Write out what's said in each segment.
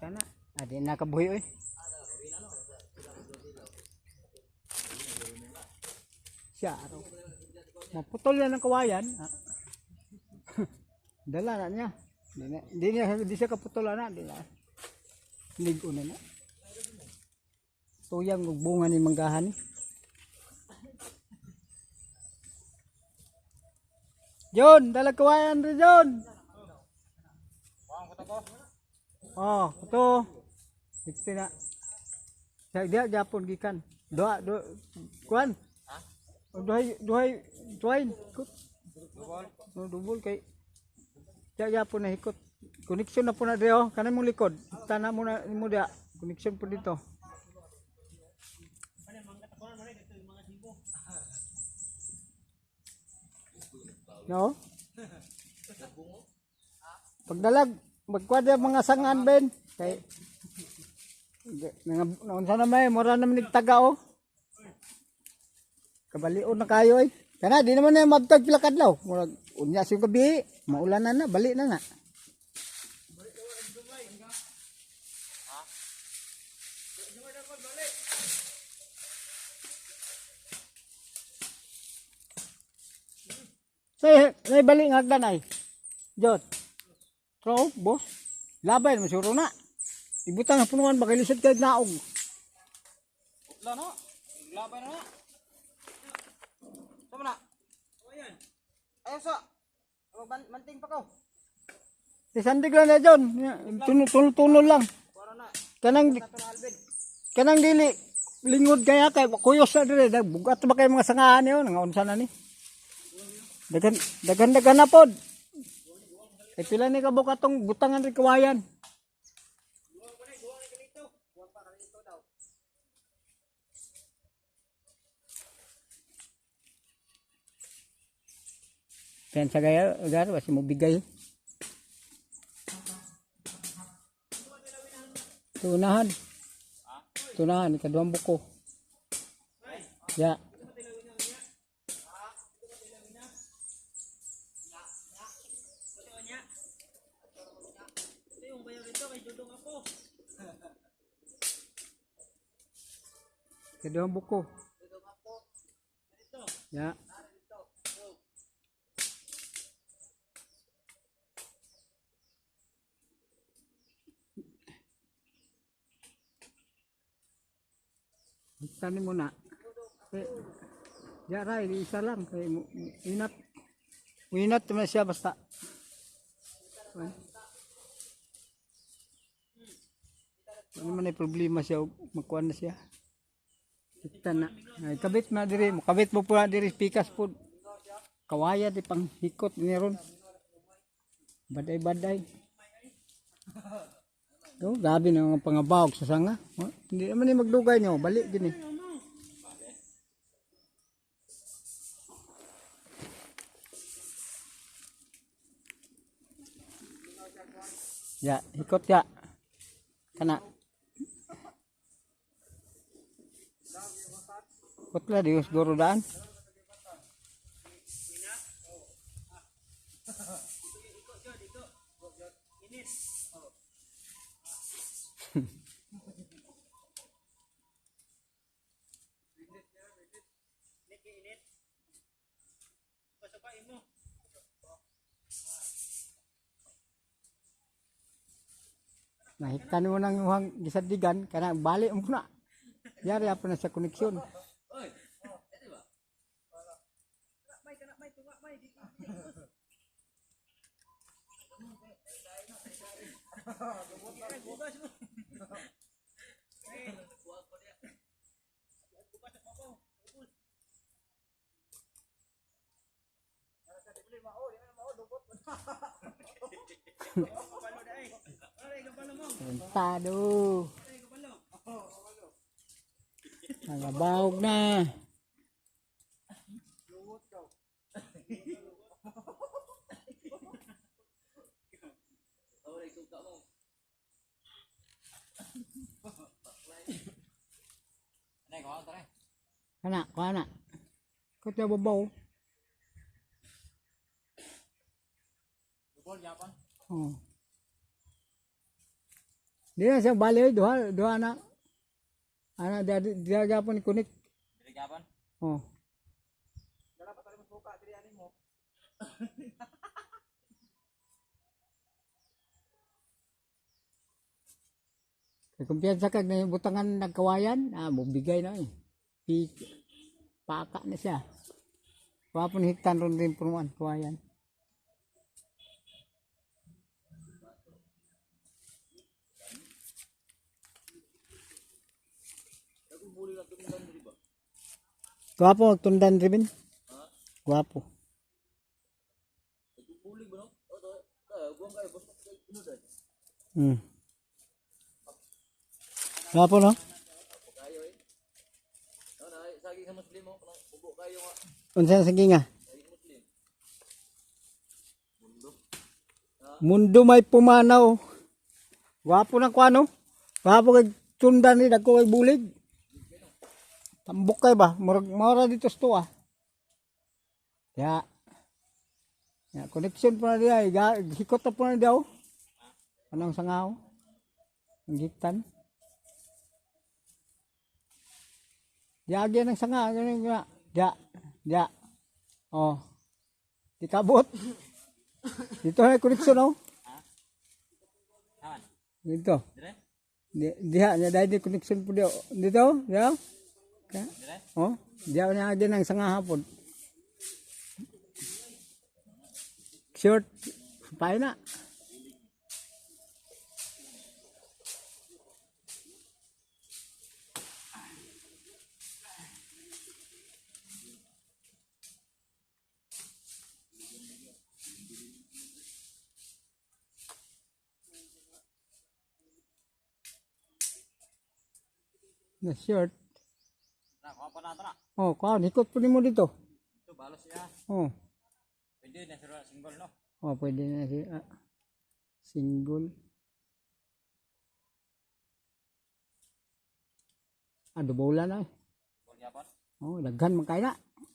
Kana, adi na kabuhi oy. Siya araw. Maputol yan ang kawayan. Ah. Dala na niya. Di na, di siya kaputol na, di na. Ligo na na. Tuyang og bunga ni manggahan ni. John, dala kawayan rin, John. Oh, ito. Ito na. Sa dia Japon gikan. Doa do kuan. Ha? Duhay duhay twine. Ikot. Dubol. No, dubol kay Dia Japon na hikot. Connection na po na dito. Kanan mong likod. Tana mo na mo dia. Connection po dito. No? Pagdalag, magkwada mga sangan ben. Kay nga naunsa na may mura naman nagtaga oh. Kabalion na kayo eh. Kana di naman na mabtag pila kadlaw. Murag unya sa gabi, maulan na na, bali na na. Say, say bali nga hagdan ay. Jot. Throw, boss. Labay naman siguro na. Ibutang ang punuan baka lisod kay naog. Wala no. Labay na na. Sama na. Ayun sa. Manting pa ko. Di sandig lang na John. Tunol tunol tunol lang. Wala na. Kanang Ito na Alvin. kanang dili lingod kaya kay kuyos na dire bugat ba kay mga sangahan niyo nga unsa na ni. Daghan daghan daghan na pod. Kay pila ni ka bukat tong butangan rin kawayan. Yan sa gaya, gar, basi mo bigay. Tunahan. Tunahan, ikaduhang buko. Ya. Ikaduhang buko. Ya. Tanim mo na. Eh, Yara, isa lang. Kay, inat. Inat naman siya basta. Eh. Ano man ay problema siya, magkuhan na siya. Kita na. Ay, kabit na diri, kabit mo po na diri pikas po. Kawaya di pang hikot ni ron. Baday-baday. Oh, grabe na mga pangabawag sa sanga. Oh, hindi naman ni magdugay nyo, balik gini. Ya, ikot ya. Kana. Ikot lah di siguro daan. Nahiktan mo nang uhang gisadigan kana balik mo na. Yari apa na sa koneksyon. Rentado. Nagabawog na. Nay, kuha tara. Kana, kuha na. Kutya babaw. Oh. Di na siya bali oy, duha duha na. Ana dia dia gapon connect. Dili gapon. Oh. Kay kumpiyansa kag na yung butangan nagkawayan, ah, mubigay na eh. Pi, paka na siya. Wapon hiktan ron din punuan, kawayan. Gwapo magtundan rin. Gwapo. Gwapo no? Unsa sa nga? Mundo may pumanaw. Gwapo na kuano. Gwapo kay tundan ni dagko kay bulig. Tambok kay ba? Murag mora dito sa tuwa. Ya. Ya, connection po na diya. Hikot na po na diya. Oh. Anong sangaw? Ang gitan. Diagi ng sanga. Ganun nga. Diya. Diya. Oh. Di kabot. Dito na connection oh. Aman. Dito. Dire? Di, diha niya dahil di connection po diya. Dito, diya. Ka? Dire? Oh, diya niya din ang sanga hapon. Short, paay na. Na short. Na, kuha pa na ito na. Oh, kuha, ikot po nimo dito. Ito, balos siya. Oh. Pwede na sila single, no? Oh, pwede na si ah, single. Ah, dubola na eh. Bol gapon. Oh, daghan man kaya na.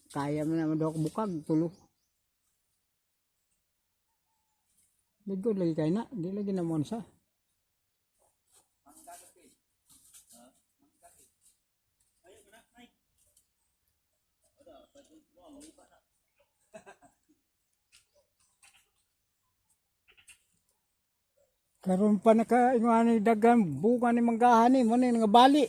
Kaya man naman daw bukag tulo. Ligod lagi kay na, di lagi na sa. Karon pa naka ingon daghan buka ni manggahan ni mo ni nga bali.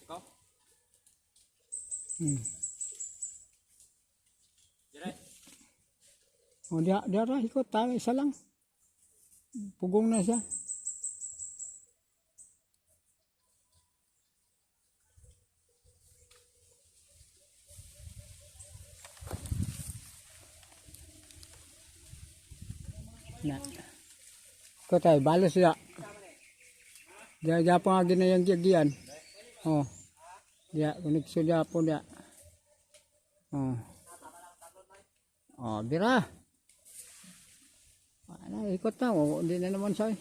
Ikaw? Dire? O diya, diya ra, ikot tayo, isa lang. Pugong na siya. Na. Ikot tayo, balos siya. Diya, diya pa nga ginayang giyan. Oh. Diya, koneksyon diya po diya. Oh. Oh, bira. Ano, ikot na. O, hindi na naman siya eh.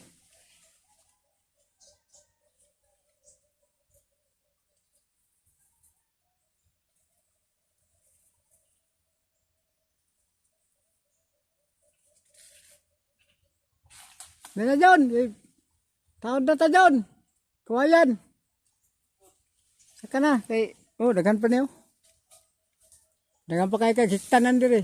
Hindi na John. Eh, tawad na ta John. Kawayan. Saka na. Kay, oh, daghan pa niyo. Daghan pa kay kay tanan diri.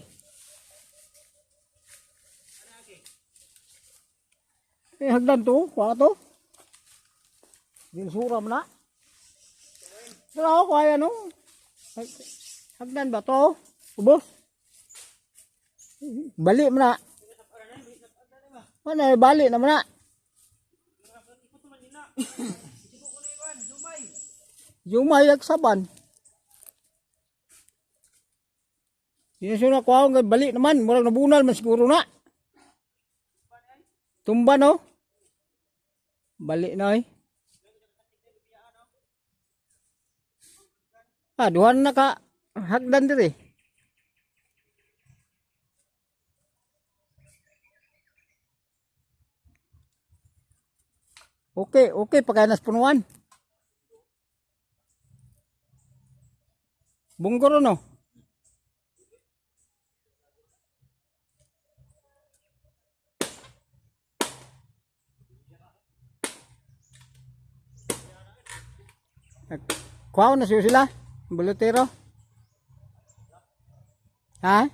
Eh, hagdan to. Kuha to. Dinsura mo na. Pero ako, kaya no. Hagdan ba to? Ubos. Bali mo na. Ano, bali na mo na. Yumay saban. Hindi na kuha nga bali naman, murag nabunal man siguro na. Tumba no? Bali na eh. Ah, duha na ka hagdan diri. Okay, okay pagka nas punuan. Bunggoro no. Kuha na siya sila. Bulutero. Ha?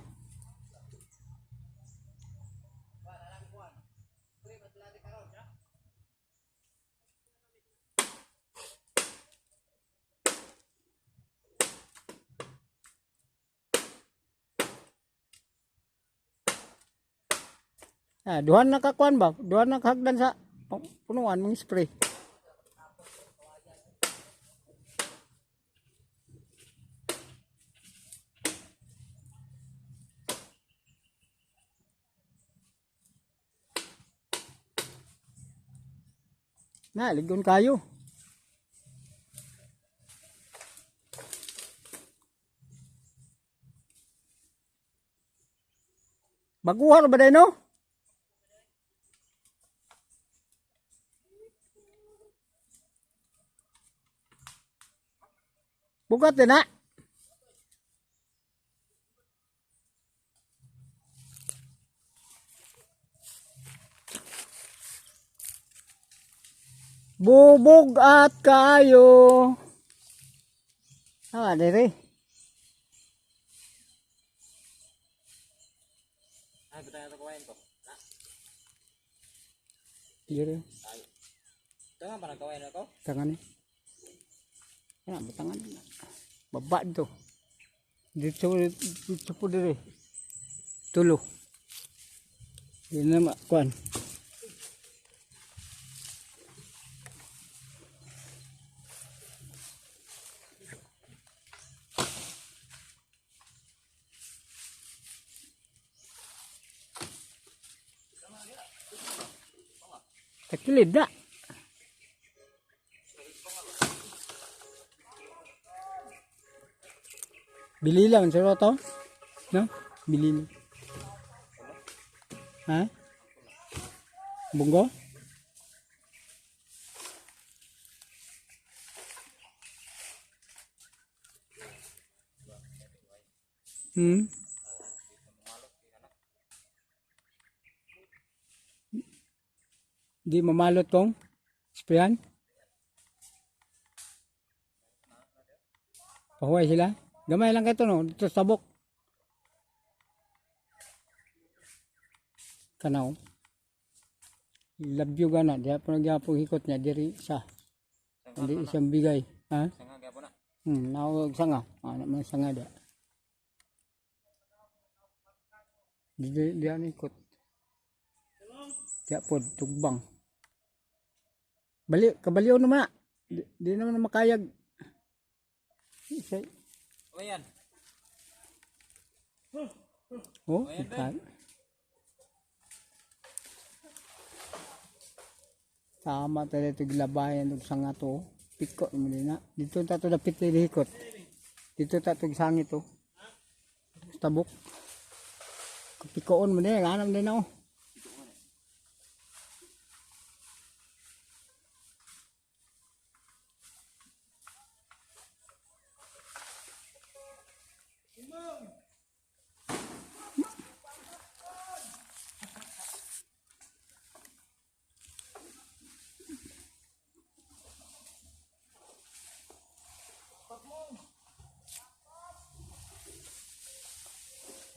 Ah, duhan na kakuan ba? Duhan na kahagdan sa punuan mong spray. Na, ligon kayo. Baguhan ba dahil no? Bugat din na. Bubog at kayo. Ah, dire. Ay, butang ito kawain ko. Dire. Ito nga, parang kawain ako. Tangan ni. Ana, butangan. Baba dito. Dito, dito po dire. Tulo. Yun na kuan. Takilid na. Bili lang siguro to. No? Bili lang. Ha? Bunggo? Di mamalot kong sprayan. Pahuway sila. Gamay lang kayo no, dito sa tabok. Kanaw. Labyo gana, diha po nagyapong hikot niya diri sa. Hindi isang bigay, ha? Sanga gyapon na. Nawag sanga. Ano man sanga da. Di di ano ikot. Diha po tugbang. Bali kabaliw naman na. Di naman na makayag. Isa, O yan. oh, kita. Tama talaga ito gilabayan ug sanga to. Piko naman din na. Dito ta to dapit hikot. Dito ta to sangit to. Tabok. Pikoon mo din, anam din ako.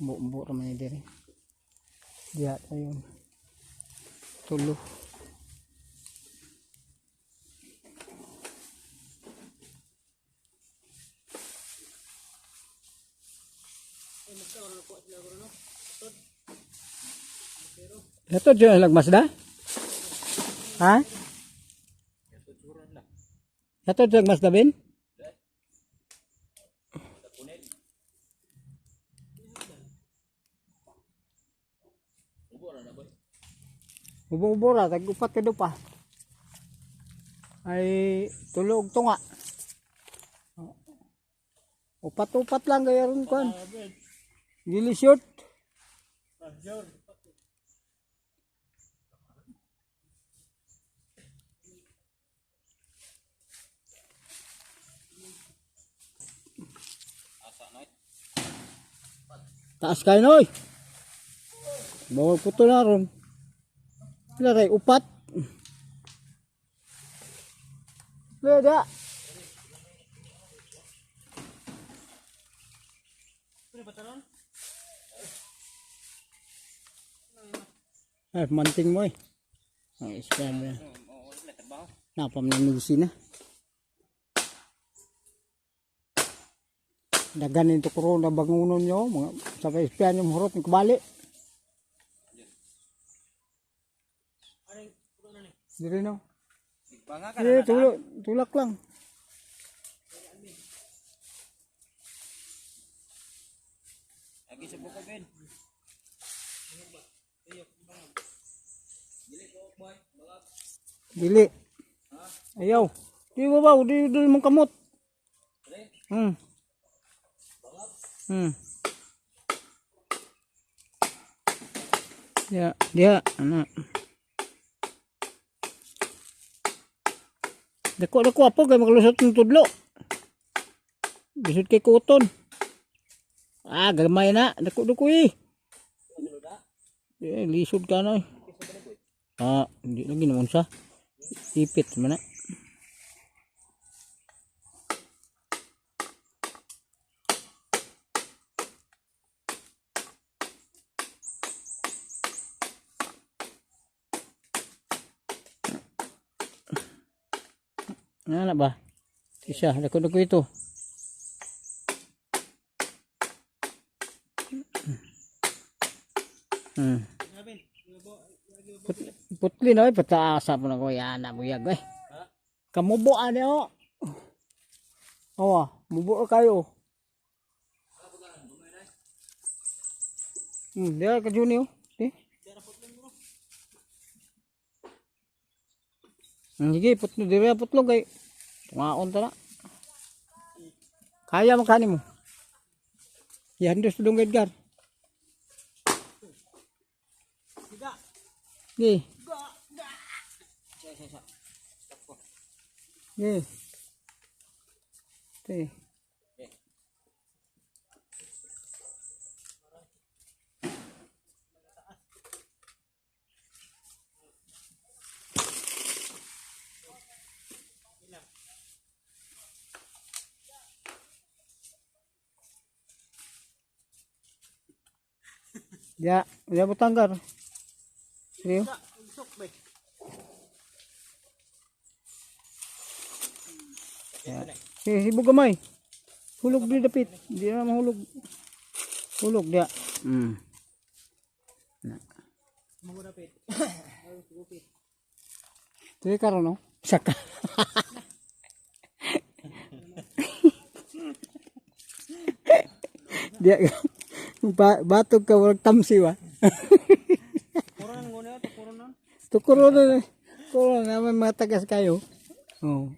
Umbo-umbo raman ni diri. Diha tayo. Tulo. Ito dyan lagmasda? Ha? Ito dyan lagmasda bin? Ubo-ubo ra, tag-upat ka pa. Ay, tulog tunga. Upat-upat lang kaya ron kuan. Dili short. Taas kayo noy. Bawal puto na ron. Pila ray upat. Leda. Ay, manting mo eh. Ang ispa mo yan. Napam na medisina. Dagan nito corona bangunon nyo. Mga, sa pa nyo mahurot ng kabali. Dili no. Eh, tulak, tulak lang. Lagi sa buko, Ben. Dili. Ayaw. Di ba ba? Di di mong kamot. Ya, dia ana. Dako dako apo kay makalusot ng tudlo. Lisod kay kuton. Ah, gamay na. Dako dako eh. Eh, lisod ka na eh. Ah, hindi lagi naman sa. Ipit man na. Ano na ba? Isa, dako-dako ito. Putli na, eh, pataasa po na ko. Yan na, buyag, eh. Kamubo, ano, oh. Oh, mubo kayo. Diya ka Juni, oh. Di. Sige, putlo, dire putlo kay. Tungaon ta na. Kaya mo kani mo. Yan dos dong Edgar. Di. Di. Di. Ya, ya butanggar. Sige. Ya. Sige, sibog gamay. Hulog di dapit. Di na mahulog. Hulog dia. Na. Tuloy karon no? Saka. Dia batog ka walang tamsi ba? Corona nguna to corona. Tukuro na. Corona naman matagas kayo. Oh.